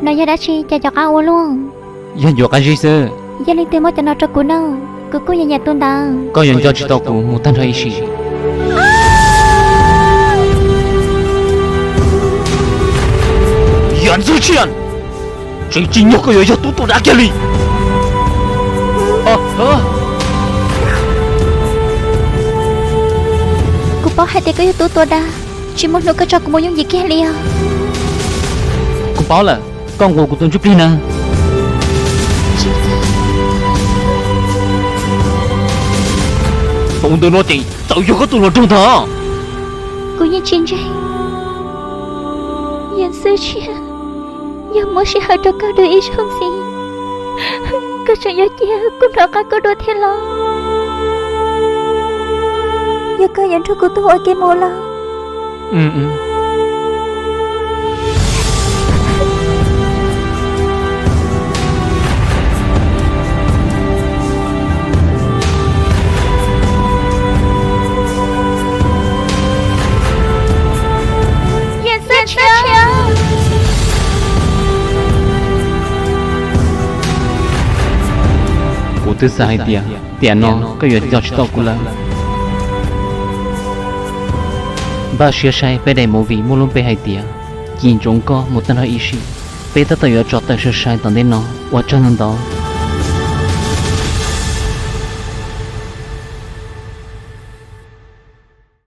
No yog dab tsi cas cov qab ua luaj? Yog ncuav qab zib xwb. Yog leej twg muab cov no rau kuv noj, kuv kuj yuav nyiam tus ntawd. Koj yuav nco tsis tau kuv mus tag nrho ib sim. Yam ntxwg tshiab, tseem tsim nyog koj yuav yog tub tuaj dab kiag li. Kuv paub hais tias koj yog tub tuaj dab, tsis muaj hnub koj tso kuv mus yooj yim kiag li os. Kuv paub lawm, koj nquas kuv tus ntsuj plig na. Tus ntawm no ces txawm yog koj tus hluas nraug ntag. Kuv yeej tsis ntseeg. Yam ntxwg tshiab, yog muab sij hawm rau koj dua ib zaug ntxiv, koj tseem yuav cia kuv hnov qab koj dua thiab los? Yog koj yuav nrog kuv tuaj ua ke mus los? Kuv twb xav hais tias tiam no koj yuav nco tsis tau kuv lawm. Npaj siab saib peb daim movie muaj lub npe hais tias Ci Ntsoov Nkoj Mus Tag Nrho Ib Sim. Peb tab tom yuav tso tawm sai sai tom ntej no, ua tsaug ntau ntau.